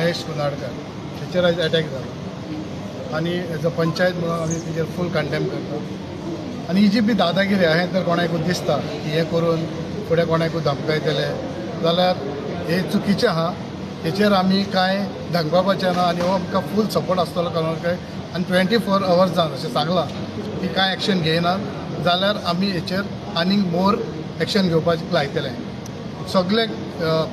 महेश कुनाडकर हेचेर आयज अटॅक जाला आनी एज अ पंचायत म्हणून आमी तेजेर फूल कंडेम करता. आनी ही जी बी दादागिरी आहे तर कोणाकूय दिसता की हें करून फुडें कोणाकूय धमकायतले जाल्यार हे चुकीचें आहा. हेचेर आमी कांय धमकावपाचें ना आनी हो आमकां फूल सपोर्ट आसतलो कोणाकय. आनी 24 अवर्स जावन अशें सांगलां की कांय एक्शन घेयना जाल्यार आमी हेचेर आनीक मोर एक्शन घेवपाक लायतले. सगळे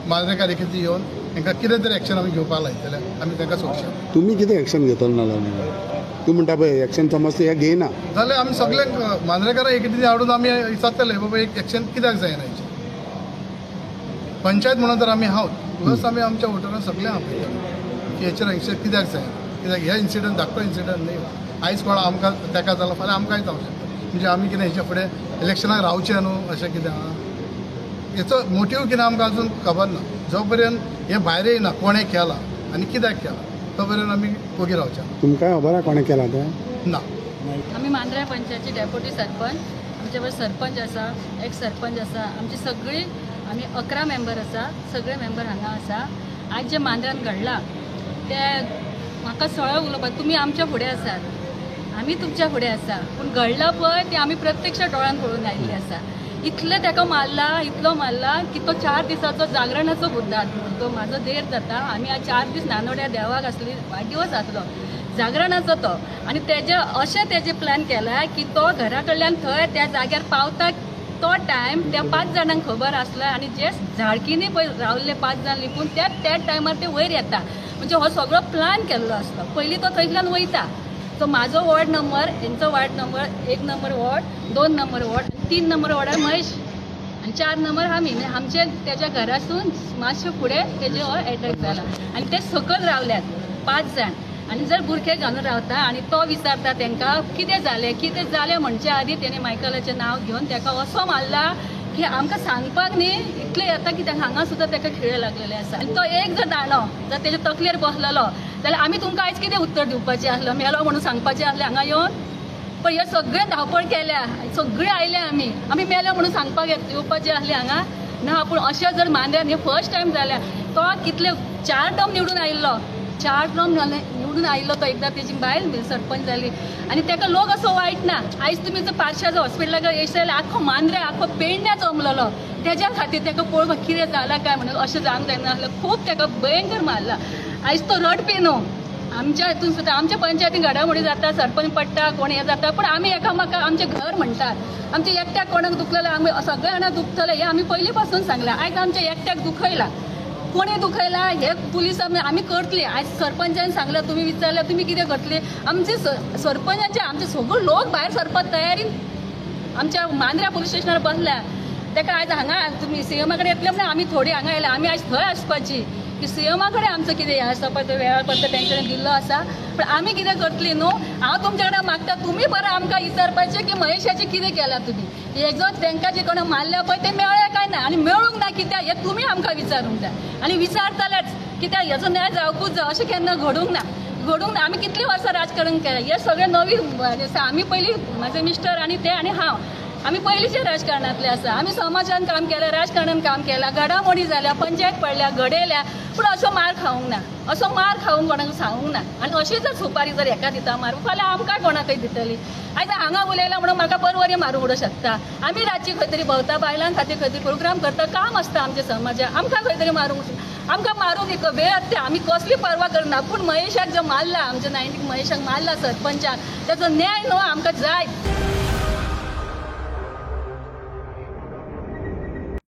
मांद्रेकार एकत्र येवन तांकां कितें तरी एक्शन आमी घेवपाक लायतले, आमी तांकां सोडचे. तुमी कितें एक्शन घेतले ना जाल्यार तूं म्हणटा पळय एक्शन समज हे घेयना जाल्यार आमी सगळ्यांक मांद्रेकारां एकत्र हाडून आमी विचारतले बाबा एक एक्शन कित्याक जायना हेचेर. पंचायत म्हणून तर आमी आहोत, प्लस आमी आमच्या वोटरांक सगळ्यांक आपयतले की हेचेर एक्शन कित्याक जायना. कित्याक हे इन्सिडंट धाकटो इन्सिडंट न्ही, आयज कोण आमकां ताका जालो फाल्यां आमकांय जावंक शकता. म्हणजे आमी कितें हेच्या फुडें इलेक्शनाक रावचें न्हू अशें कितें आहा. हेचो मोटीव कितें आमकां अजून खबर ना. जो पर्यंत हें भायर येयना कोणें केलां आनी कित्याक केलां तो पर्यंत आमी ओगी रावचे. तुमकां खबर आहा कोणें केलां तें? ना. आमी मांद्र्या पंचायतची डेप्युटी सरपंच, आमचे बरोबर सरपंच आसा, एक्स सरपंच आसा, आमची सगळी आमी 11 मेंबर आसा, सगळे मेंबर हांगा आसा. आयज जें मांद्र्यान घडलां तें म्हाका सगळें उलोवपाक, तुमी आमच्या फुडें आसात, आमी तुमच्या फुडें आसा, पूण घडलां पळय तें आमी प्रत्यक्ष दोळ्यान पळोवन आयिल्लें आसा. इतलें ताका मारला, इतलो मारला की तो 4 दिसाचो जागरणाचो बुद्दा तो म्हाजो देर जाता. आमी आज 4 दीस नानोड्या देवाक आसली, वाडदिवस आसलो जागरणाचो तो. आनी तेजे अशें तेजे प्लॅन केला की तो घरा कडल्यान थंय त्या जाग्यार पावता तो टायम त्या 5 जाणांक खबर आसला आनी जे झाडकीनी पळय रावल्ले 5 जाण लिपून त्या त्या टायमार ते वयर येता. म्हणजे हो सगळो प्लॅन केल्लो आसलो. पयलीं तो थंयतल्यान वयता. सो म्हाजो वॉर्ड नंबर, हेंचो ward number 1 number ward, 2 number ward, 3 number वॉर्डार Mahesh आनी 4 नंबर आमी. म्हणजे आमचे तेज्या घरासून मातशें फुडें तेजे हो एटॅक जाला आनी ते सकयल रावल्यात 5 जाण. आनी जर बुरखे घालून रावता आनी तो विचारता तांकां कितें जालें, कितें जालें म्हणचे आदी तेणें मायकलाचें नांव घेवन ताका असो मारला की आमकां सांगपाक न्ही इतलें येता की हांगा सुद्दां ताका खिळे लागलेले आसा. आनी तो एक जर दांडो जर तेजे तकलेर बसलेलो जाल्यार आमी तुमकां आयज कितें उत्तर दिवपाचें आसलें? मेलो म्हणून सांगपाचें आसलें हांगा येवन? पण हे सगळें धांवपळ केल्या, सगळें आयले आमी, आमी मेले म्हणून सांगपाक येवपाचें आसलें हांगा ना. पूण अशें जर मांद्र्यान हे फर्स्ट टायम जाल्या. तो कितले 4 टर्म निवडून आयिल्लो, 4 टर्म निवडून आयिल्लो तो. एकदां तेजी बायल सरपंच जाली आनी ताका लोक असो वायट ना. आयज तुमी जर पारशाचो हॉस्पिटलाक येयशे जाल्यार आख्खो मांद्र्या आख्खो पेडण्या जमलेलो तेज्या खातीर. ताका पळोवपाक कितें जालां काय म्हणून अशें जावंक जायना आसलें. खूब ताका भयंकर मारला. आयज तो रडपी न्हू. आमच्या हितून सुद्दां आमच्या पंचायतीन घडामोडी जाता, सरपंच पडटा, कोण हें जाता, पूण आमी एकामेकाक आमचें घर म्हणटात. आमचें एकट्याक कोणाक दुखलें आमी सगळ्या जाणां दुखतलें हें आमी पयलीं पासून सांगलां. आयज आमच्या एकट्याक दुखयलां, कोणी दुखयला हे पुलीस आमी करतली. आयज सरपंचान सांगलें, तुमी विचारलें तुमी कितें करतली. आमचे सरपंचाचे आमचे सगळे लोक भायर सरपाक तयारीन आमच्या मांद्र्या पुलीस स्टेशनार बसल्या. ताका आयज हांगा तुमी सीएमा कडेन येतले म्हणून आमी थोडी हांगा आयल्या. आमी आयज थंय आसपाची की सीएमा कडेन आमचो कितें हें आसा पळय तो वेळापत्र तेंच्यानी दिल्लो आसा. पूण आमी कितें करतली न्हू. हांव तुमच्या कडेन मागता तुमी बरें आमकां विचारपाचें की महेशाचें कितें केलां तुमी. हे जो तांकां जे कोणा मारल्या पळय ते मेळ्ळे काय ना आनी मेळूंक ना कित्याक हें तुमी आमकां विचारूंक जाय. आनी विचारतलेच कित्याक हेचो न्याय जावकूच जाय. अशें केन्ना घडूंक ना, घडूंक ना. आमी कितलीं वर्सां राजकारण केलें हें सगळें नवीन आसा. आमी पयलीं म्हाजे मिस्टर आनी ते आनी हांव आमी पयलींचे राजकारणांतले आसा. आमी समाजान काम केलें, राजकारणान काम केलां, घडामोडी जाल्या, पंचायत पडल्या, घडयल्या, पूण असो मार खावंक ना, असो मार खावंक कोणाक सांगूंक ना. आनी अशी जर सुपारी जर हेका दिता मारूंक फाल्यां आमकां कोणाकय दितली. आयज हांगा उलयला म्हणून म्हाका परवरी मारूंक उडोवंक शकता. आमी रातची खंय तरी भोंवता, बायलां खातीर खंय तरी प्रोग्राम करता, काम आसता आमच्या समाजाक, आमकां खंय तरी मारूंक, आमकां मारूंक एक वेळ आसता. आमी कसली पर्वा करना. पूण महेशाक जो मारला, आमच्या 90 महेशाक मारला सरपंचाक, ताचो न्याय न्हू आमकां जाय.